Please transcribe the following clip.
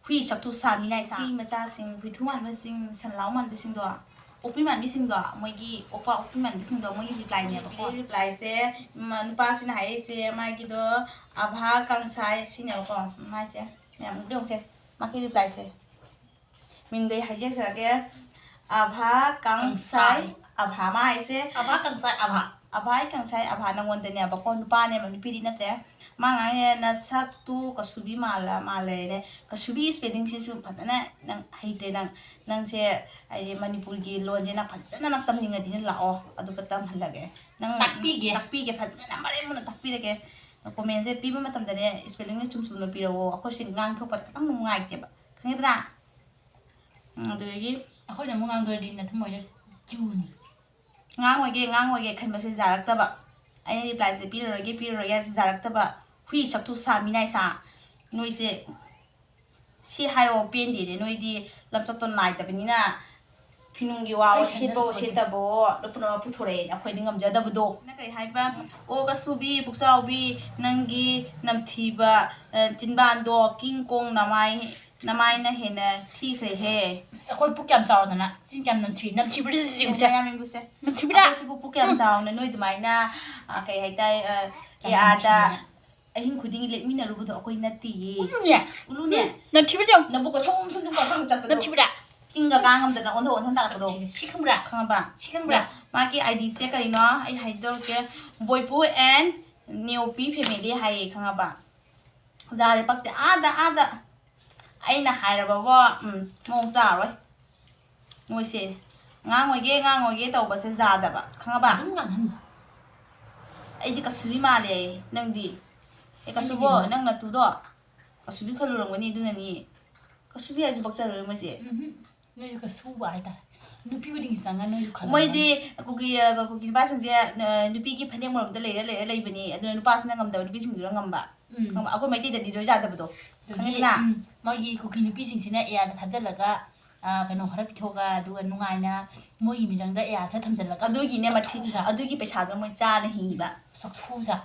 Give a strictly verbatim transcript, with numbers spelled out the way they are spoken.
ꯍꯨꯏ ꯆꯥꯛꯊꯨ ꯁꯥ ꯃꯤꯅꯥꯏ ꯁꯥ꯫ ꯍꯨꯏ ꯃꯆꯥꯁꯤꯡ, ꯍꯨꯏꯊꯨ ꯃꯥꯟꯕꯁꯤꯡ, ꯁꯟ ꯂꯥꯎ ꯃꯥꯟꯕꯁꯤꯡꯗꯣ, ꯑꯣꯛꯄꯤ ꯃꯥꯟꯕꯤꯁꯤꯡꯗꯣ, ꯃꯣꯏꯒꯤ ꯑꯣꯛꯄ ꯑꯣꯛꯄꯤ ꯃꯥꯟꯕꯤꯁꯤꯡꯗꯣ, ꯃꯣꯏꯒꯤ replyꯅꯦꯕꯀꯣ꯫ Replyꯁꯦ, ꯎꯝ, ꯅꯨꯄꯥꯁꯤꯅ ꯍꯥꯏꯔꯛꯏꯁꯦ, ꯃꯥꯒꯤꯗꯣ ꯑꯚꯥ ꯀꯥꯡꯁꯥꯏ ꯁꯤꯅꯦꯕꯀꯣ꯫ ꯃꯥꯏꯁꯦ ꯃꯌꯥꯝ ꯎꯕ꯭ꯔꯥ ꯌꯦꯡꯉꯨꯁꯦ, ꯃꯥꯒꯤ replyꯁꯦ꯫ ꯃꯤꯡꯗꯣ ꯑꯩ ꯍꯥꯏꯖꯔꯛꯑꯒꯦ, ꯑꯚꯥ ꯀꯥꯡꯁꯥꯏ꯫ ꯀꯥꯡꯁꯥꯏ꯫ ꯑꯚꯥ ꯃꯥ ꯍꯥꯏꯁꯦ꯫ ꯑꯚꯥ ꯀꯥꯡꯁꯥꯏ ꯑꯚꯥ꯫ ꯑꯚꯥ ꯀꯥꯡꯁꯥꯏ ꯑꯚꯥ ꯅꯪꯉꯣꯟꯗꯅꯦꯕꯀꯣ, ꯅꯨꯄꯥꯅꯦꯕ, ꯅꯨꯄꯤꯗꯤ ꯅꯠꯇ꯭ꯔꯦ꯫ ꯃꯥ ꯉꯥꯡꯉꯦ, "ꯅꯁꯛꯇꯨ ꯀꯁꯨꯕꯤ ꯃꯥꯜꯂ-, ꯃꯥꯜꯂꯦꯅꯦ꯫ ꯀꯁꯨꯕꯤ spellingꯁꯤꯁꯨ ꯐꯖꯅ ꯅꯪ ꯍꯩꯇ꯭ꯔꯦ ꯅꯪ꯫ ꯅꯪꯁꯦ ꯍꯥꯏꯗꯤ ꯃꯅꯤꯄꯨꯔꯒꯤ ꯂꯣꯟꯁꯦ ꯅꯪ ꯐꯖꯅ ꯅꯪ ꯇꯝꯅꯤꯡꯉꯗꯤꯅꯦ ꯂꯥꯛꯑꯣ, ꯑꯗꯨꯒ ꯇꯝꯍꯜꯂꯒꯦ꯫ ꯅꯪ ꯇꯥꯛꯄꯤꯒꯦ꯫ ꯇꯥꯛꯄꯤꯒꯦ, ꯐꯖꯅ ꯃꯔꯦꯡ ꯃꯨꯟꯅ ꯇꯥꯛꯄꯤꯔꯒꯦ꯫ Commentꯁꯦ ꯄꯤꯕ ꯃꯇꯝꯗꯅꯦ spellingꯅ ꯆꯨꯝ ꯆꯨꯝꯅ ꯄꯤꯔꯛꯑꯣ, ꯑꯩꯈꯣꯏꯁꯦ ꯉꯥꯡꯊꯣꯛꯄꯗ ꯈꯤꯇꯪ ꯅꯨꯡꯉꯥꯏꯇꯦꯕ, ꯈꯪꯉꯦꯗꯅ?" ꯎꯝ, ꯑꯗꯨꯗꯒꯤ ꯑꯩꯈꯣꯏꯅ ꯑꯃꯨꯛ ꯉꯥꯡꯗꯣꯔꯗꯤ ꯅꯊꯨꯝ ꯑꯣꯏꯔꯦ ꯖꯨꯅꯤ꯫ ꯉꯥꯡꯉꯣꯏꯒꯦ, ꯉꯥꯡꯉꯣꯏꯒꯦ ꯈꯟꯕꯁꯦ ꯌꯥꯔꯛꯇꯕ꯫ ꯑꯩꯅ replyꯁꯦ ꯄꯤꯔꯔꯣꯏꯒꯦ, ꯄꯤꯔꯔꯣꯏꯒꯦ ꯍꯥꯏꯕꯁꯦ ꯌꯥꯔꯛꯇꯕ꯫ ꯍꯨꯏ ꯆꯥꯛꯊꯨ ꯁꯥ ꯃꯤꯅꯥꯏ ꯁꯥ꯫ ꯅꯣꯏꯁꯦ ꯁꯤ ꯍꯥꯏꯔꯣ ꯄꯦꯟꯗꯦꯅꯦ꯫ ꯅꯣꯏꯗꯤ ꯂꯝꯆꯠꯇꯣ ꯅꯥꯏꯗꯕꯅꯤꯅ ꯐꯤꯅꯨꯡꯒꯤ ꯋꯥꯑꯣ, ꯑꯩ ꯁꯦꯠꯄꯑꯣ ꯁꯦꯟꯗꯜ ꯁꯦꯠꯇꯕꯑꯣ, ꯂꯨꯞꯄꯅ ꯄꯨꯊꯣꯔꯛꯑꯦ꯫ ꯑꯩꯈꯣꯏꯗꯤ ꯉꯝꯖꯗꯕꯗꯣ꯫ ꯅꯪ ꯀꯔꯤ ꯍꯥꯏꯕ? "ꯑꯣ ꯀꯁꯨꯕꯤ, ꯄꯨꯛꯆꯥꯎꯕꯤ, ꯅꯪꯒꯤ ꯅꯝꯊꯤꯕ, ꯑ, ꯆꯤꯟꯕꯥꯟꯗꯣ ꯀꯤꯡ ꯀꯣꯡ ꯅꯃꯥꯏ, ꯅꯃꯥꯏꯅ ꯍꯦꯟꯅ ꯊꯤꯈ꯭ꯔꯦꯍꯦ"꯫ ꯑꯁ, ꯑꯩꯈꯣꯏ ꯄꯨꯛ ꯀꯌꯥꯝ ꯆꯥꯎꯗꯅ, ꯆꯤꯟ ꯀꯌꯥꯝ ꯅꯝꯊꯤ-, ꯅꯝꯊꯤꯕ꯭ꯔꯥ ꯁꯤꯁꯦ ꯌꯦꯡꯉꯨꯁꯦ? ꯌꯥꯝ ꯌꯥꯝ ꯌꯦꯡꯉꯨꯁꯦ꯫ ꯅꯝꯊꯤꯕ꯭ꯔꯥ? ꯑꯩꯈꯣꯏ ꯁꯤꯕꯨ ꯄꯨꯛ ꯀꯌꯥꯝ ꯎꯝ꯫ ꯆꯥꯎꯅ ꯅꯣꯏ ꯑꯗꯨꯃꯥꯏꯅ, ꯑ, ꯀꯩ ꯍꯥꯏꯇꯥꯔꯦ, ꯑ, ꯌꯥꯝ ꯑꯦ ꯑꯥꯔꯗ ꯅꯝꯊꯤꯕꯅꯦ꯫ ꯑꯍꯤꯡ ꯈꯨꯗꯤꯡꯒꯤ ꯂꯦꯞꯃꯤꯟꯅꯔꯨꯕꯗꯣ ꯑꯩꯈꯣꯏ ꯅꯠꯇꯤꯌꯦ꯫ ꯎꯂꯨꯅꯦ? ꯎꯂꯨꯅꯦ? ꯎꯝ, ꯅꯝꯊꯤꯕ꯭ꯔꯥ ꯆꯦ? ꯅꯕꯨꯛꯀ ꯁꯨꯝ ꯁꯨꯝ ꯁꯨꯝ ꯀꯛꯊꯠꯄꯗꯣ꯫ ꯅꯝꯊꯤꯕ꯭ꯔꯥ? ꯆꯤꯡꯒ ꯀꯥ ꯉꯝꯗꯅ ꯑꯣꯟꯊꯣꯛ ꯑꯣꯟꯊꯣꯛ ꯇꯥꯔꯛꯄꯗꯣ꯫ ꯁꯤ, ꯁꯤ ꯈꯪꯕ꯭ꯔꯥ? ꯈꯪꯉꯕ? ꯁꯤ ꯈꯪꯕ꯭ꯔꯥ? ꯑꯗꯣ ꯃꯥꯒꯤ ꯑꯥꯏ ꯗꯤꯁꯦ ꯀꯔꯤꯅꯣ ꯑꯩ ꯍꯥꯏꯗꯣꯔꯛꯀꯦ꯫ ꯕꯣꯏꯄꯨ and ꯅꯦꯑꯣꯄꯤ family ꯍꯥꯏꯌꯦ, ꯈꯪꯉꯕ? ꯌꯥꯔꯦ, ꯄꯛꯇꯦ꯫ ꯑꯥꯗ, ꯑꯥꯗ꯫ ꯑꯩꯅ ꯍꯥꯏꯔꯕꯕꯣ, ꯎꯝ, ꯃꯑꯣꯡ ꯆꯥꯔꯣꯏ꯫ ꯃꯣꯏꯁꯦ ꯉꯥꯡꯉꯣꯏꯒꯦ, ꯉꯥꯡꯉꯣꯏꯒꯦ ꯇꯧꯕꯁꯦ ꯌꯥꯗꯕ, ꯈꯪꯉꯕ? ꯑꯗꯨꯝ ꯉꯥꯡꯍꯟꯕ꯫ ꯑꯩꯗꯤ ꯀꯁꯨꯕꯤ ꯃꯥꯜꯂꯦ, ꯅꯪꯗꯤ? ꯑꯦ, ꯀꯁꯨꯕꯣ, ꯀꯩꯅꯣ? ꯅꯪ ꯅꯇꯨꯗꯣ ꯀꯁꯨꯕꯤ ꯈꯜꯂꯨꯔꯝꯒꯅꯤ, ꯑꯗꯨꯅꯅꯤ꯫ ꯀꯁꯨꯕꯤ ꯍꯥꯏꯁꯨ ꯄꯛꯆꯔꯣꯏ ꯃꯣꯏꯁꯦ꯫ ꯎꯝꯍꯨꯝ꯫ ꯅꯣꯏꯁꯨ ꯀꯁꯨꯕ ꯍꯥꯏꯇꯥꯔꯦ꯫ ꯅꯨꯄꯤ ꯈꯨꯗꯤꯡꯒꯤ ꯆꯪꯉ ꯅꯣꯏꯁꯨ ꯈꯜꯂꯝꯒꯅꯤ꯫ ꯃꯣꯏꯗꯤ ꯀꯨꯀꯤ, ꯑ, ꯀꯨꯀꯤ ꯅꯨꯄꯥꯁꯤꯡꯁꯦ, ꯑ, ꯅꯨꯄꯤꯒꯤ ꯐꯅꯦꯛ ꯃꯔꯣꯝꯗ ꯂꯩꯔ ꯂꯩꯔ ꯂꯩꯕꯅꯤ, ꯑꯗꯨꯅ ꯅꯨꯄꯥꯁꯤꯅ ꯉꯝꯗꯕ, ꯅꯨꯄꯤꯁꯤꯡꯗꯨꯅ ꯉꯝꯕ꯫ ꯎꯝ꯫ ꯈꯪꯕ? ꯑꯩꯈꯣꯏ ꯃꯩꯇꯩꯗꯗꯤ ꯂꯣꯏ ꯌꯥꯗꯕꯗꯣ꯫ ꯑꯗꯒꯤ, ꯈꯪꯉꯤꯗꯅ? ꯎꯝ, ꯃꯣꯏꯒꯤ ꯀꯨꯀꯤ ꯅꯨꯄꯤꯁꯤꯡꯁꯤꯅ ꯑꯦ ꯑꯥꯔꯗ ꯊꯥꯖꯤꯜꯂꯒ, ꯑ, ꯀꯩꯅꯣ ꯈꯔ ꯄꯤꯊꯣꯛꯑꯒ, ꯑꯗꯨꯒ ꯅꯨꯡꯉꯥꯏꯅ ꯃꯣꯏꯒꯤ ꯃꯤꯆꯪꯗ ꯑꯦ ꯑꯥꯔ ꯊꯥ ꯊꯝꯖꯤꯜꯂꯒ ꯑꯗꯨꯒꯤꯅꯦ ꯃꯊꯤ-, ꯆꯥꯛꯊꯨꯖ-, ꯑꯗꯨꯒꯤ ꯄꯩꯁꯥꯗꯣ ꯃꯣꯏ ꯆꯥꯅ ꯍꯤꯡꯉꯤꯕ꯫ ꯆꯥꯛꯊꯨꯖ꯫